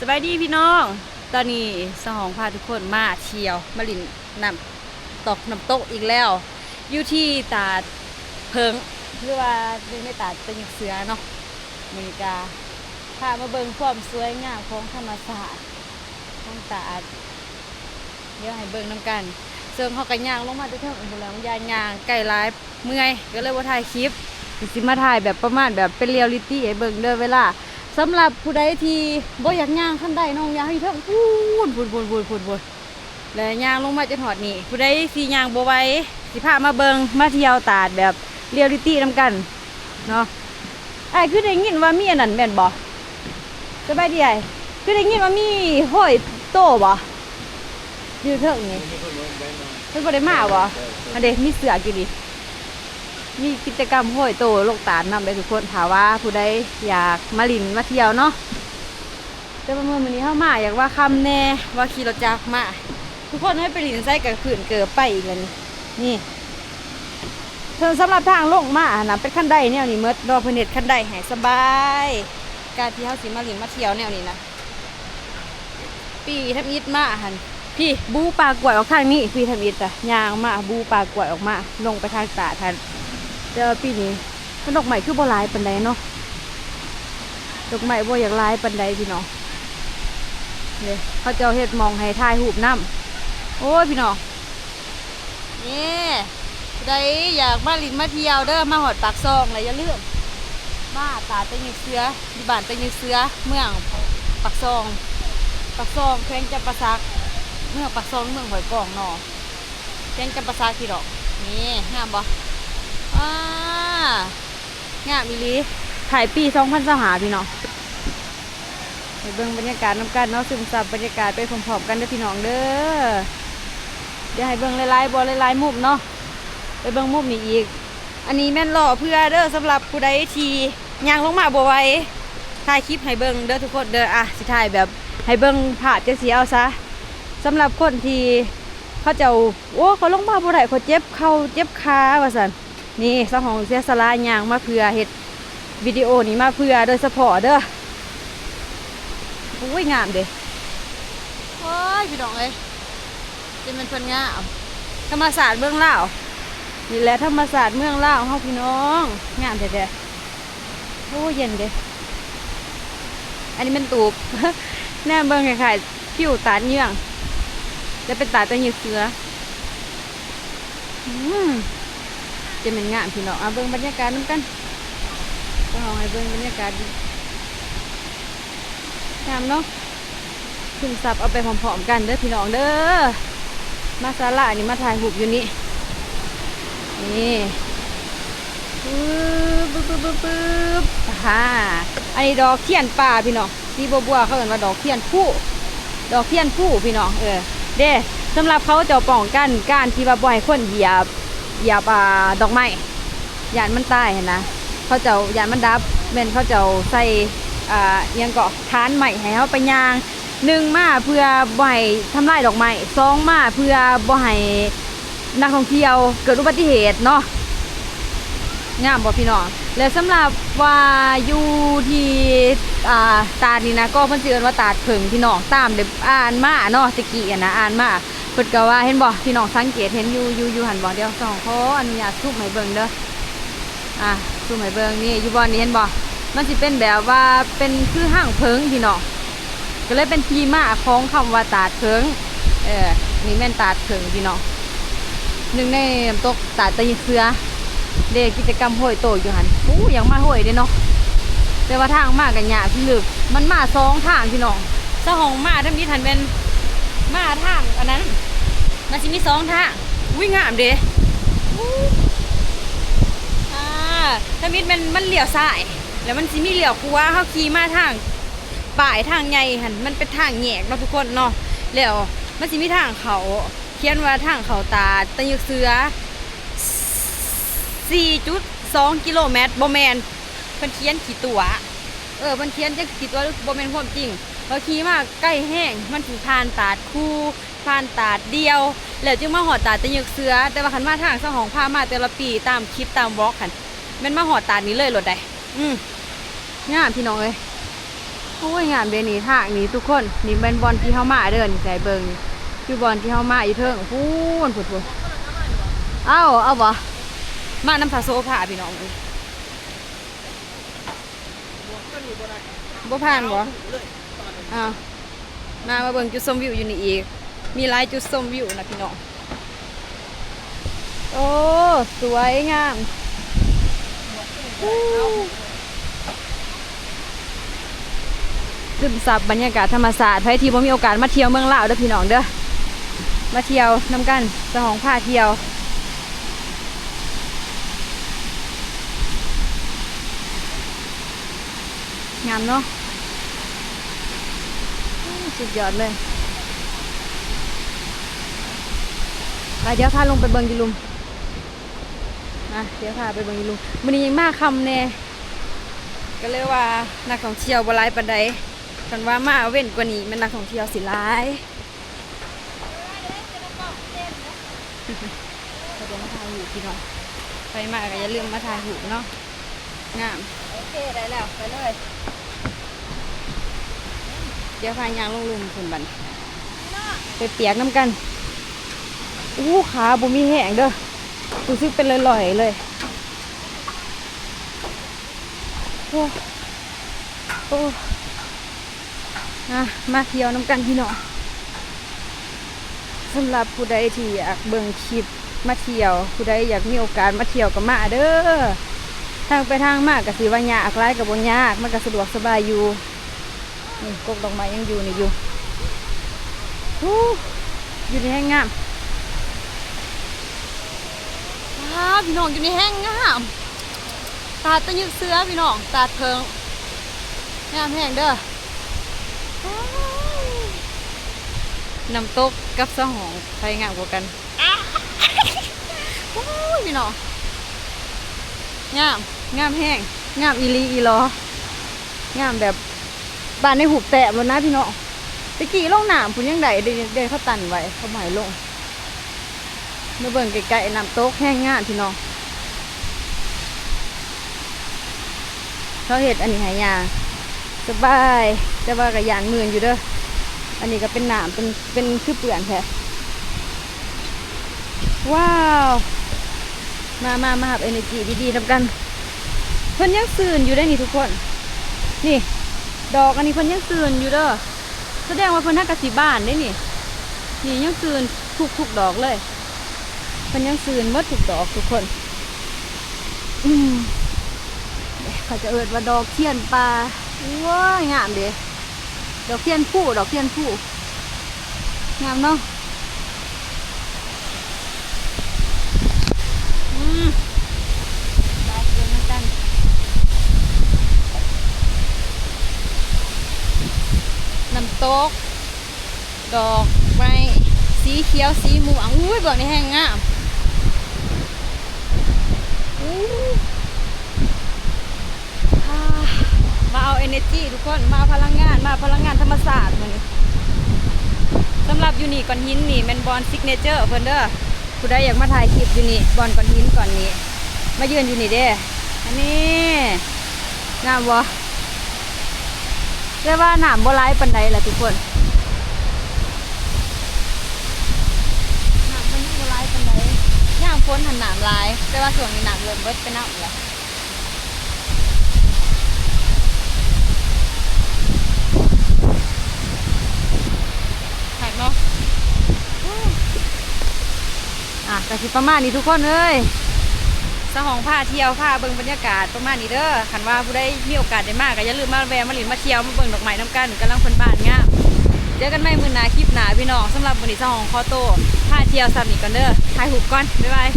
ສະບາຍດີພີ່ນ້ອງ, ຕອນນີ້ສາວຫອງພາທຸກຄົນມາທ່ຽວ ມາຫຼິ້ນນ້ຳຕົກ ນ້ຳຕົກອີກແລ້ວ ຢູ່ທີ່ຕາດເຜິ້ງ ຫຼືວ່າຢູ່ໃນຕາດຕະຫຍຶກເສືອເນາະ. ມື້ນີ້ກະພາມາເບິ່ງຄວາມສວຍງາມຂອງທຳມະຊາດຂອງຕາດ. ດຽວໃຫ້ເບິ່ງນຳກັນ. ເຊິ່ງເຮົາກໍຍ່າງລົງມາແຕ່ເທິງພຸ້ນແຫຼະ, ຢ້ານຍ່າງໄກຫຼາຍເມື່ອຍ ກໍເລີຍບໍ່ຖ່າຍຄລິບ. ຊິມາຖ່າຍແບບປະມານແບບເປັນເຣຍລລິຕີໃຫ້ເບິ່ງເດີເວລາ. ສຳລັບຜູ້ໃດທີ່ບໍ່ຢາກຍ່າງຄັນໄດເນາະ, ຍ່າງຢູ່ເທິງພຸ້ນ ພຸ້ນໆ ແລະຍ່າງລົງມາຈົນຮອດນີ້. ຜູ້ໃດທີ່ຍ່າງບໍ່ໄຫວ ຊິພາມາເບິ່ງ ມາທ່ຽວຕາດແບບເຣຍລລິຕີນຳກັນເນາະ. ອ້າຍ ຄືໄດ້ຍິນວ່າມີອັນນັ້ນແມ່ນບໍ່? ສະບາຍດີອ້າຍ. ຄືໄດ້ຍິນວ່າມີຮ້ອຍໂຕບໍ່? ຢູ່ເທິງນີ້ ເພິ່ນບໍ່ໄດ້ມາບໍ່? ອັນເດ ມີເສືອກຢູ່ນີ້. ມີກິດຈະກຳຮ້ອຍໂຕລົງຕາດນຳເດີທຸກຄົນ, ຖ້າວ່າຜູ້ໃດຢາກມາຫຼິ້ນມາທ່ຽວເນາະ. ແຕ່ວ່າມື້ ມື້ນີ້ເຮົາມາ ຢາກວ່າຄ່ຳແດ່ ວ່າຂີ່ລົດຈັກມາ. ທຸກຄົນເອີຍ ໄປຫຼິ້ນໃສກໍພື້ນເກີບໄປອີກແລ້ວນີ້. ນີ້ ເຊິ່ງສຳລັບທາງລົງມາຫັ້ນນະ ເປັນຄັນໄດແນວນີ້ໝົດເນາະ, ເພິ່ນເຮັດຄັນໄດໃຫ້ສະບາຍ. ການທີ່ເຮົາຊິມາຫຼິ້ນມາທ່ຽວແນວນີ້ນະ ປີທຳອິດມາຫັ້ນ ພີ້ ບູປ່າກ້ວຍອອກທາງນີ້, ປີທຳອິດ ຍ່າງມາ ບູປ່າກ້ວຍອອກມາ ລົງໄປທາງຕາດຫັ້ນ. ແຕ່ວ່າປີນີ້ ມັນດອກໄມ້ຄືບໍ່ຫຼາຍປານໃດເນາະ, ດອກໄມ້ບໍ່ຢາກຫຼາຍປານໃດພີ່ນ້ອງ. ເດ້ ເຂົາເຈົ້າເຮັດໝ່ອງໃຫ້ຖ່າຍຮູບນຳ. ໂອ້ຍ ພີ່ນ້ອງ ນີ້ ຜູ້ໃດຢາກມາຫຼິ້ນມາທ່ຽວເດີ ມາຮອດປາກຊ່ອງແລ້ວ ຢ່າລືມມາຕາດຕະຫຍຶກເສືອ ຢູ່ບ້ານຕະຫຍຶກເສືອ ເມືອງປາກຊ່ອງ ປາກຊ່ອງ ແຂວງຈຳປາສັກ, ເມືອງປາກຊ່ອງ ເມືອງຫ້ວຍກອງເນາະ. ແຂວງຈຳປາສັກພີ້ດອກ. ນີ້ ງາມບໍ່? ອາ ງາມອີ່ຫຼີ. ທ້າຍປີສອງພັນຊາວຫ້າ ພີ່ນ້ອງ. ໄປເບິ່ງບັນຍາກາດນຳກັນເນາະ, ຊຶມຊັບບັນຍາກາດໄປພ້ອມໆກັນເດີພີ່ນ້ອງເດີ. ດຽວໃຫ້ເບິ່ງຫຼາຍໆ ບໍ່ ຫຼາຍໆມຸມເນາະ. ໄປເບິ່ງມຸມນີ້ອີກ. ອັນນີ້ແມ່ນລໍ້ເພື່ອເດີ, ສຳລັບຜູ້ໃດທີ່ຍ່າງລົງມາບໍ່ໄຫວ ຖ່າຍຄລິບໃຫ້ເບິ່ງເດີທຸກຄົນເດີ. ອາ ຊິຖ່າຍແບບໃຫ້ເບິ່ງພາບຈັ່ງຊີ້ເອົາຊະ. ສຳລັບຄົນທີ່ເຂົາເຈົ້າ ໂອ້ ຂ້ອຍລົງມາບໍ່ໄດ້ ຂ້ອຍເຈັບເຂົ່າເຈັບຂາ ວ່າຊັ້ນ. ນີ້ສາວຫອງເສຍສະຫຼະຍ່າງມາເພື່ອເຮັດວິດີໂອນີ້ ມາເພື່ອໂດຍສະເພາະເດີ. ໂອ້ຍ ງາມເດ. ໂອ້ຍ ພີ່ນ້ອງເອີຍ ຈັ່ງແມ່ນເພິ່ນງາມ. ທຳມະຊາດເມືອງລາວ ນີ້ແຫຼະ ທຳມະຊາດເມືອງລາວເຮົາ ພີ່ນ້ອງ ງາມແທ້ໆ. ໂອ້ ເຢັນເດ. ອັນນີ້ແມ່ນຕູບ ແນມເບິ່ງຄ້າຍໆ ຜິວຕາດເຍືອງ ແຕ່ເປັນຕາດຕະຫຍຶກເສືອ. ອືມ ຈະແມ່ນງາມ ພີ່ນ້ອງ. ເອົາເບິ່ງບັນຍາກາດນຳກັນ, ເຮົາໃຫ້ເບິ່ງບັນຍາກາດ ງາມເນາະ. ຊຶມຊັບເອົາໄປພ້ອມໆກັນເດີພີ່ນ້ອງເດີ. ມາສາລານີ້ ມາຖ່າຍຮູບຢູ່ນີ້. ນີ້ ປຶບ ປຶບ ປຶບ ປຶບ ອ່າ ອັນນີ້ດອກທຽນປ່າພີ່ນ້ອງ, ສີບົວໆ ເຂົາເອີ້ນວ່າດອກທຽນພູ ດອກທຽນພູພີ່ນ້ອງ. ເອີ ເດ້ ສຳລັບເຂົາເຈົ້າປ້ອງກັນການທີ່ວ່າບໍ່ໃຫ້ຄົນຢຽບ ຢຽບ ອ່າ ດອກໄມ້ ຢ້ານມັນຕາຍຫັ້ນນະ, ເຂົາເຈົ້າຢ້ານມັນດັບ ແມ່ນເຂົາເຈົ້າໃສ່ ອ່າ ອີ່ຫຍັງເກາະ ຖານໄມ້ໃຫ້ເຮົາໄປຍ່າງ. ໜຶ່ງມາເພື່ອບໍ່ໃຫ້ທຳລາຍດອກໄມ້, ສອງມາເພື່ອບໍ່ໃຫ້ນັກທ່ອງທ່ຽວເກີດອຸບັດຕິເຫດເນາະ. ງາມບໍ່ພີ່ນ້ອງ? ແລະ ສຳລັບວ່າຢູ່ທີ່ ອ່າ ຕາດນີ້ນະ ກໍເພິ່ນຊິເອີ້ນວ່າຕາດເຜິ້ງພີ່ນ້ອງ, ຕາມໄດ້ອ່ານມາເນາະ ແຕ່ກີ້ຫັ້ນນະ ອ່ານມາ ເພິ່ນກໍວ່າ ເຫັນບໍ່ພີ່ນ້ອງ ສັງເກດເຫັນຢູ່ ຢູ່ ຢູ່ຫັ້ນບໍ່? ດຽວສອງຂໍອະນຸຍາດຊູມໃຫ້ເບິ່ງເດີ. ອ່າ ຊູມໃຫ້ເບິ່ງ ນີ້ ຢູ່ບ່ອນນີ້ເຫັນບໍ່? ມັນຊິເປັນແບບວ່າເປັນຄືຮັງເຜິ້ງພີ່ນ້ອງ, ກໍເລີຍເປັນທີ່ມາຂອງຄຳວ່າຕາດເຜິ້ງ. ເອີ ນີ້ແມ່ນຕາດເຜິ້ງພີ່ນ້ອງ, ໜຶ່ງໃນນ້ຳຕົກຕາດຕະຫຍິກເສືອເດ້. ກິດຈະກຳໂຮຍໂຕຢູ່ຫັ້ນ ໂອ້ ຢາກມາໂຮຍເດ້ເນາະ, ແຕ່ວ່າທາງມາກໍຍາກ ລຶກ. ມັນມາສອງທາງພີ່ນ້ອງ, ສາວຫອງມາທຳອິດຫັ້ນແມ່ນມາທາງອັນນັ້ນ, ມັນຊິມີສອງທາງ. ອຸ້ຍ ງາມເດ້. ອ່າ ທຳອິດແມ່ນມັນລ້ຽວຊ້າຍ ແລ້ວມັນຊິມີລ້ຽວຂວາ. ເຮົາຂີ່ມາທາງປ້າຍທາງໃຫຍ່ຫັ້ນ ມັນເປັນທາງແຍກເນາະທຸກຄົນເນາະ, ແລ້ວມັນຊິມີທາງເຂົ້າ ຂຽນວ່າທາງເຂົ້າຕາດຕະຫຍິກເສືອ ສີ່ຈຸດສອງກິໂລແມັດ. ບໍ່ແມ່ນ ເພິ່ນຂຽນຂີ້ຕົວະ, ເອີ ເພິ່ນຂຽນຈັກຂີ້ຕົວະ ຫຼືບໍ່ແມ່ນຄວາມຈິງ. ເຮົາຂີ່ມາໄກແຮງ ມັນຊິຜ່ານຕາດຄູ ຜ່ານຕາດດ່ຽວ ແລ້ວຈຶ່ງມາຮອດຕາດຕະຫຍິກເສືອ. ແຕ່ວ່າຄັນມາທາງສາວຫອງພາມາແຕ່ລະປີ ຕາມຄລິບຕາມວລັອກຫັ້ນ ແມ່ນມາຮອດຕາດນີ້ເລີຍໂລດໃດ໋. ອືມ ງາມພີ່ນ້ອງເອີຍ. ໂອ້ຍ ງາມເດ້ນີ້ ທາງນີ້ທຸກຄົນ. ນີ້ແມ່ນບ່ອນທີ່ເຮົາມາເດີ ນີ້ໃສ່ເບິ່ງ ຢູ່ບ່ອນທີ່ເຮົາມາຢູ່ເທິງພຸ້ນ ພຸ້ນໆ. ເອົາ ເອົາບໍ່? ມານຳສາໂຊພາພີ່ນ້ອງ. ບໍ່ຜ່ານບໍ່? ອ້າວ ມາ ມາເບິ່ງຈຸດຊົມວິວຢູ່ນີ້ອີກ. ມີຫຼາຍຈຸດຊົມວິວນະພີ່ນ້ອງ. ໂອ້ ສວຍງາມ. ຊຶມຊັບບັນຍາກາດທຳມະຊາດ. ໃຜທີ່ບໍ່ມີໂອກາດມາທ່ຽວເມືອງລາວເດີພີ່ນ້ອງເດີ ມາທ່ຽວນຳກັນ ສະຫອງພາທ່ຽວ. ງາມເນາະ ໂອ້ ສຸດຍອດເລີຍ. ໄປ ດຽວພາລົງໄປເບິ່ງຢູ່ລຸ່ມ. ມາ ດຽວພາໄປເບິ່ງຢູ່ລຸ່ມ. ມື້ນີ້ມາຄ່ຳແດ່ ກໍເລີຍວ່ານັກທ່ອງທ່ຽວບໍ່ຫຼາຍປານໃດ. ຄັນວ່າມາເວັ້ນກວ່ານີ້ ແມ່ນນັກທ່ອງທ່ຽວຊິຫຼາຍ. ເຮົາຈະມາຖ່າຍຮູບພີ່ນ້ອງ ໃຜມາກໍຢ່າລືມມາຖ່າຍຮູບເນາະ. ງາມ. ໂອເຄ ໄດ້ແລ້ວ ໄປເລີຍ. ດຽວພາຍ່າງລົງລຸ່ມພຸ້ນບັດນີ້ ໄປປຽກນຳກັນ. ໂອ້ ຂາບໍ່ມີແຮງເດີ ຮູ້ສຶກເປັນລ່ອຍໆເລີຍ. ໂອ້ ໂອ້ ອ່ະ ມາທ່ຽວນຳກັນພີ່ນ້ອງ. ສຳລັບຜູ້ໃດທີ່ຢາກເບິ່ງຄລິບມາທ່ຽວ ຜູ້ໃດຢາກມີໂອກາດມາທ່ຽວກໍມາເດີ. ທາງໄປທາງມາກໍຊິວ່າຍາກຫຼາຍກໍບໍ່ຍາກ ມັນກໍສະດວກສະບາຍຢູ່. ນີ້ ກົກດອກໄມ້ຍັງຢູ່ນີ້ຢູ່. ໂອ້ ຢູ່ນີ້ແຮງງາມ. ວ້າ ພີ່ນ້ອງ ຢູ່ນີ້ແຮງງາມ. ຕາດຕະຍຶກເສືອພີ່ນ້ອງ ຕາດເຜິ້ງ ງາມແຮງເດີ. ນ້ຳຕົກກັບສະຫອງ ໃຜງາມກວ່າກັນ? ໂອ້ຍ ພີ່ນ້ອງ ງາມ ງາມແຮງ ງາມອີ່ຫຼີອີ່ຫຼໍ ງາມແບບ ບ້ານໃນຮູບແຕ້ມໂລດນະພີ່ນ້ອງ. ແຕ່ກີ້ລົງນ້ຳພຸ້ນຍັງໄດ້ ໄດ້ ໄດ້ເຂົາຕັນໄວ້ ເຂົາບໍ່ໃຫ້ລົງ. ມາເບິ່ງໃກ້ໆ ນ້ຳຕົກແຮງງາມພີ່ນ້ອງ. ເຂົາເຮັດອັນນີ້ໃຫ້ຍ່າງສະບາຍ ແຕ່ວ່າກໍຢ້ານມື່ນຢູ່ເດີ. ອັນນີ້ກໍເປັນນ້ຳ ເປັນ ເປັນຄືເປື້ອນແທ້. ວ້າວ ມາ ມາ ມາຮັບເອເນີຈີດີໆນຳກັນ. ເພິ່ນຍັງຊື່ນຢູ່ເດ້ນີ້ທຸກຄົນ. ນີ້ ດອກອັນນີ້ເພິ່ນຍັງຊື່ນຢູ່ເດີ. ສະແດງວ່າເພິ່ນຫາກະຊິບານເດ້ນີ້. ນີ້ຍັງຊື່ນທຸກໆດອກເລີຍ. ເພິ່ນຍັງຊື່ນໝົດທຸກດອກທຸກຄົນ. ອືມ ເຂົາຈະເອີ້ນວ່າດອກທຽນປ່າ. ໂອ້ຍ ງາມເດ້. ດອກທຽນພູ ດອກທຽນພູ ງາມເນາະ. ອືມ ໄປເບິ່ງນຳກັນ. ນ້ຳຕົກ ດອກໄມ້ສີຂຽວສີມ່ວງ. ອຸ້ຍ ເບິ່ງນີ້ແຮງງາມ. ອູ້ ອາ ມາເອົາເອເນີຈີທຸກຄົນ ມາເອົາພະລັງງານ ມາເອົາພະລັງງານທຳມະຊາດມື້ນີ້. ສຳລັບຢູ່ນີ້ ກ້ອນຫີນນີ້ແມ່ນບ່ອນຊິກເນເຈີເພິ່ນເດີ. ຜູ້ໃດຢາກມາຖ່າຍຄລິບຢູ່ນີ້ ບ່ອນກ້ອນຫີນກ້ອນນີ້ ມາຢືນຢູ່ນີ້ເດ້. ອັນນີ້ ງາມບໍ່? ແຕ່ວ່ານ້ຳບໍ່ຫຼາຍປານໃດລະທຸກຄົນ. ນ້ຳມັນຍັງບໍ່ຫຼາຍປານໃດ. ຍາມຝົນຫັ້ນນ້ຳຫຼາຍ ແຕ່ວ່າຊ່ວງນີ້ນ້ຳເລີ່ມເບິດໄປນຳລະ. ຄັກເນາະ. ອ່ະ ກໍຊິປະມານນີ້ທຸກຄົນເອີຍ. ສະຫອງພາທ່ຽວ ພາເບິ່ງບັນຍາກາດປະມານນີ້ເດີ. ຄັນວ່າຜູ້ໃດມີໂອກາດໄດ້ມາ ກໍຢ່າລືມມາແວ່ມາຫຼິ້ນມາທ່ຽວ ມາເບິ່ງດອກໄມ້ນຳກັນ ກຳລັງເພິ່ນບານງາມ. ເຈີກັນໃໝ່ມື້ໜ້າ ຄລິບໜ້າພີ່ນ້ອງ. ສຳລັບມື້ນີ້ ສະຫອງຂໍໂຕພາທ່ຽວສ່ຳນີ້ກ່ອນເດີ. ຖ່າຍຮູບກ່ອນ ບາຍບາຍ.